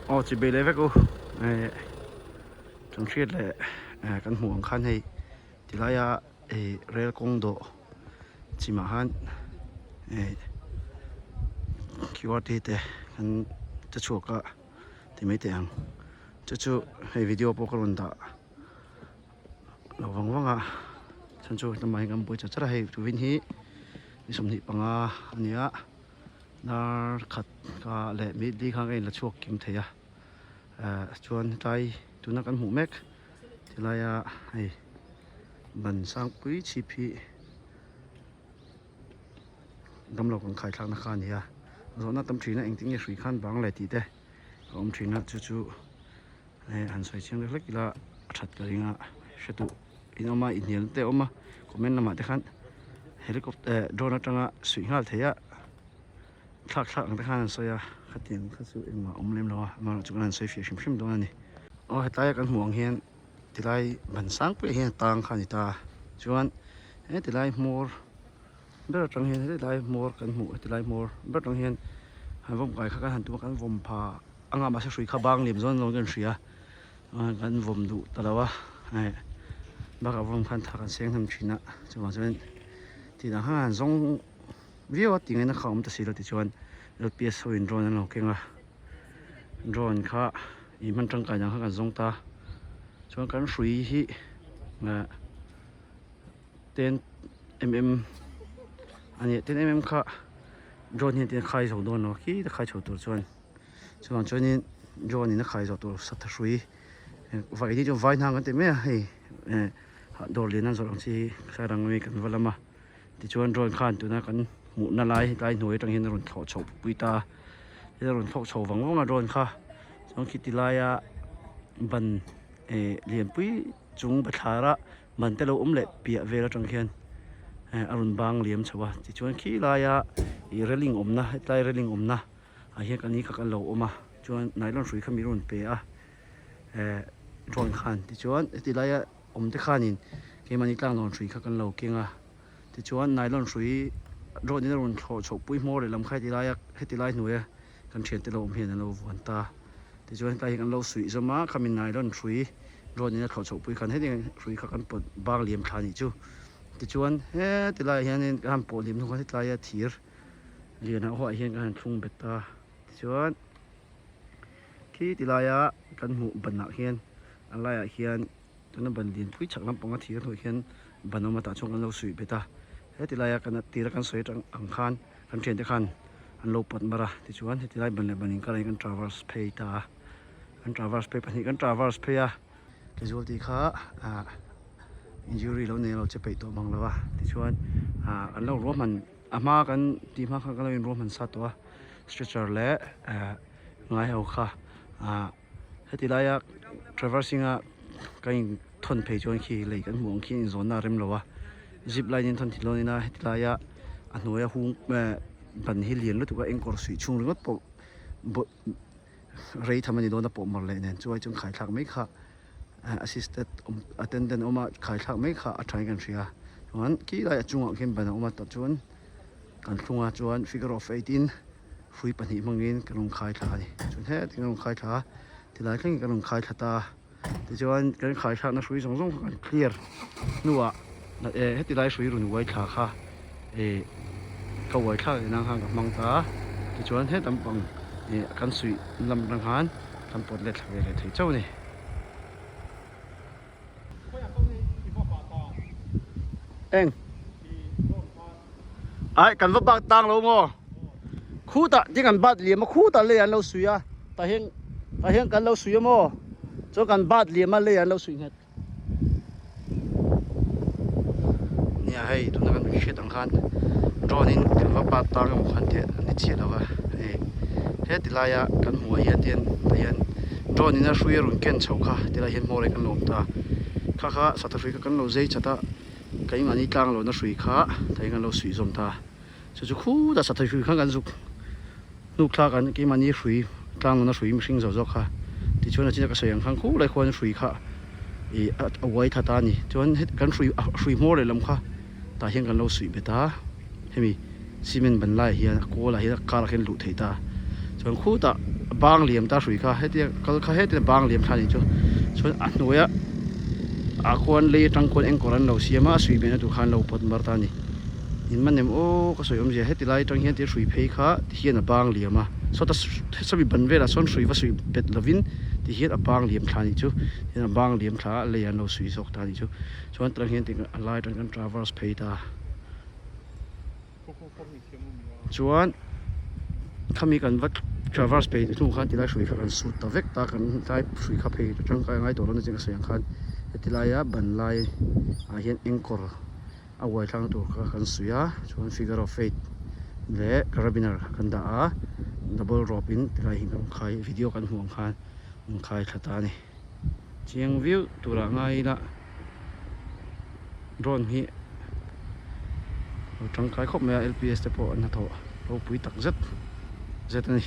Aw chi bei leh vek u eh kan hriat leh eh kan hmuh ang khan hei tilaia eh rel kawng dawh chimah khan eh qr te te kan che chhuak a ti mai teh ang chu chu hei video pawh ka rawn dah lo vang vang a chhan chu tlangval hi kan buai char char a hei tuvin hi ni 25 a ni a. Dar khat ka leh mi li khan ka inla chhuak kim thei a eh chuan hetlai tuna kan hmuh mek tilaia hei ban sangpui chhip hi damlo kan khai thlakna kha a ni a zawhna tam thin a engtin nge hrui khan bang leh tih te a awm thin a chu chu eh han sawi chiang deuh hlek ila a that ka ring a hre duh in awm a inhnial te a awm a comment lamah te khan helicopter eh drone atanga suih nghal theih a thlak thlak ang te khan an sawi a khatiang kha chu engmah a awm lem lo a amaherawhchu kan han sawi fiah hrim hrim dawn a ni. Aw hetlai a kan hmuh ang hian tilai ban sang pui ah hian a tang kha a ni ta a chuan he tilai hmawr ber atang hian hetilai hmawr kan hmuh hetilai hmawr ber atang hian han vawm kai kha kan han tum a kan vawm pha anga mahse hrui kha bang liam zawn zawn kan hria a kan vawm duh ta lo a eh bakah vawm khan tha kan seng hnam thin a chuvang chuan tih dang khan han zawng viau a tih ngaihna kha a awm ta si lo tichuan L P S ho in drone an lo keng a drone kha ih hman tangkai dang kha kan zawng ta chuan kan hrui hi eh. 10 mm a ni 10 mm kha drone hian tin a khai zo dawn lo khi ta khai chho tur chuan chuvang chuanin drone in a khai zawh tur satha hrui vai hi chu vai hnang kan ti mai a hei eh dawr lian an zawrh ang chi hi sairang ami kan va lam a tichuan drone khan tuna kan hmuhna lai hetlai hnuai atang hian a rawn thlawh chhoh pui ta a rawn thlawh chho vang vang a drone kha chuan khiti laia ban eh lianpui chung bathlar a. ban te lo awm leh piah vel atang khian eh a rawn bang liam chho a tichuan khi laia ih railing awmna hetlai railing awmna ah hian kan ni kha kan lo awm a chuan nylon hrui kha mi rawn pe a eh drone khan tichuan heti laia awm te khanin keimahni tlanglawn hrui kha kan lo keng a tichuan nylon hrui drone in a rawn thlawh chhoh pui hmawr leh lam kha heti laia heti lai hnuaia kan thiante lo awm hian an lo vuan ta. Tichuan hetlai hi kan lo suih zawm a, khami nylon hrui drone in a thlawh chhoh pui khan hetiang hrui kha kan pawt bang liam thla anih chu. Tichuan heti laiah hianin kan han pawh liam hnu khan hetlaia thir lian ah huah hian kan han thlung bet a, tichuan khi ti laia kan hmuh banah khian a laiah khian tuna ban lian pui chhak lampanga thir hnuah khian ban awm a tah chuan kan lo suih bet a, heti laia kan tira kan sawi atang ang khan. Kan thiante khan an lo pawt mar a, tichuan heti lai ban leh ban inkar ah hian kan traverse phei ta a, kan traverse phei pahnih kan traverse phei a, casualty kha ah injury lo nei lo che peih tawh mang lo a, tichuan ah an lo ruahman a hma kan tih hma khan kan lo inruahman sa tawh a, stretcher leh eh ngai ho kha ah heti laia traversing a kan in thawn phei chuan khi lei kan hmuh ang khi inzawnna a rem lo a zip line in thawn thil dawn ina heti laia a hnuaia hung eh ban hi lian lutuk a engkawr suih chhung ringawt pawh bawh rei tham a ni dawn a pawh mar leh nen chuai chuan khai thlak mai kha eh assisted awm attendant awm a khai thlak mai kha a tha in kan hria chuan khi lai a chungah khian ban a awm a tah chuan kan thlung a chuan figure of eight in. Hrui pahnih hmangin kan rawn khai thla a ni. Chuan hetiang kan rawn khai thla a, tilai thlengin kan rawn khai thla ta a. Tichuan kan khai thlakna hrui zawng zawng kha kan clear hnuah eh heti lai hrui rawn uai thla kha eh ka uai thlak leh nan khan ka hmang ta a. Tichuan he lampang eh kan suih lam atang khan kan pawt let thla ve leh thei chauh a ni. Eng. Ai kan va bak tang lo maw khutah ding an bat liam a khutah lei an lo suih a tah hian tah hian kan lo suih a maw chuan kan bat liam a lei an lo suih nghet nia hei tuna kan hriat ang khan drone in kan va bat tang emaw khan teh a ni chiah lo va hei heti laia kan hmuh ah hian te tah hian drone in a hrui a rawn ken chhoh kha tilai hian hmawr hi kan lo awm ta kha kha satha hrui kha kan lo zei chat a. Keimahni tlang lohna hrui kha thei kan lo suih zawm ta. Chu chu khutah sathawi hrui khan kan zuk hnuk thlak an keimahni hrui tlang lohna hrui mihring zo zawk kha. Tichuan a chin a ka sawi ang khan khulai khuan hrui kha ih a uai tha ta a ni. Chuan het kan hrui hrui hmawr leh lam kha tah hian kan lo suih bet a. Hemi cement ban laiah hian a kawl ah hian a kar ah khian luh theih ta. Chuan khutah bang liam ta hrui kha hetia kal kha hetia bang liam thla anih chu chuan a hnuaia ah khuan lei atang khuan eng kawr an lo siam a a suih behna tur khan an lo pawt mar ta a ni. In man em aw ka sawi awmzia heti lai atang hian tia hrui phei kha ti hian a bang liam a sawta sawmi ban velah sawn hrui va suih bet lovin ti hian a bang liam thla anih chu tihian a bang liam thla a leiah an lo suih zawk ta anih chu chuan tah hian a lai atang hian traverse phei ta. Chuan khami kan va traverse phei hnu khan tilai hrui kha kan sut ta vek ta kan tlai hrui kha phei tangkai ngai tawh lo na chin ka sawi ang khan heti laia ban lai ah hian anchor a uai tlang tur kha kan suih a chuan figure of eight leh carabiner kan dah a double rope in tilai hi kan khai video kan hmuh ang khan an khai thla ta a ni chiang viau turah ngai ila. Drone hi lo tangkai khawp mai a L P S te pawh an hnathawh ropui tak zet zet a ni.